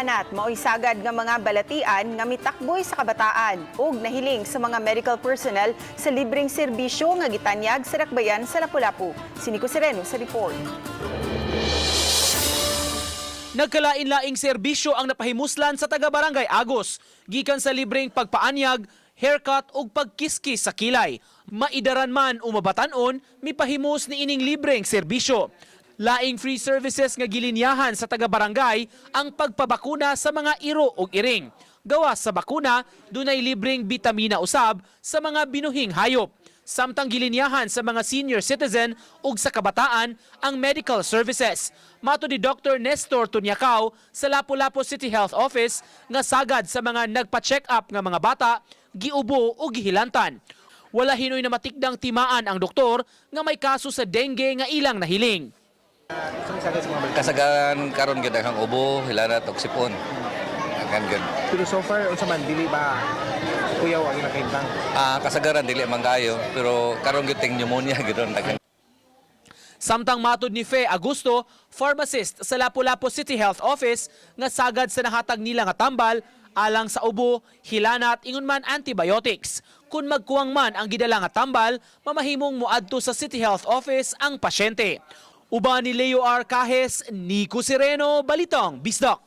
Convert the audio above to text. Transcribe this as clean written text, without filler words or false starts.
Hilanat mao'y sagad nga mga balatian nga mitakboy sa kabataan ug nahiling sa mga medical personnel sa libreng serbisyo nga gitanyag sa Dakbayan sa Lapu-Lapu. Si Nico Sereno sa report. Nagkalain-laing serbisyo ang napahimuslan sa taga-barangay Agos, gikan sa libreng pagpaanyag, haircut ug pagkiskis sa kilay. Maidaran man o mabatan-on, mipahimos ni ining libreng serbisyo. Laing free services nga gilinyahan sa taga-barangay ang pagpabakuna sa mga iro ug iring. Gawas sa bakuna, dunay libreng bitamina usab sa mga binuhing hayop. Samtang gilinyahan sa mga senior citizen ug sa kabataan ang medical services. Mato ni Dr. Nestor Tunyakaw sa Lapu-Lapu City Health Office nga sagad sa mga nagpa-check up nga mga bata, giubo o gihilantan. Wala hinoy na matikdang timaan ang doktor nga may kaso sa dengue nga ilang nahiling. Kasagaran karon gyud ang ubo, hilanat og sipon. Daghan gyud. Pero so far, unsa man, dili ba kuyaw ang ilang kahimtang? Kasagaran dili man kayo, pero karon gyud ting pneumonia gyud ron daghan. Samtang matod ni Fe Agusto, pharmacist sa Lapu-Lapu City Health Office, nga sagad sa nahatag nila nga tambal alang sa ubo, hilanat, ingon man antibiotics. Kung magkuwang man ang gidala nga tambal, mamahimong moadto sa City Health Office ang pasyente. Uban ni Leo R. Cajes, Nico Sereno, Balitang Bisdak.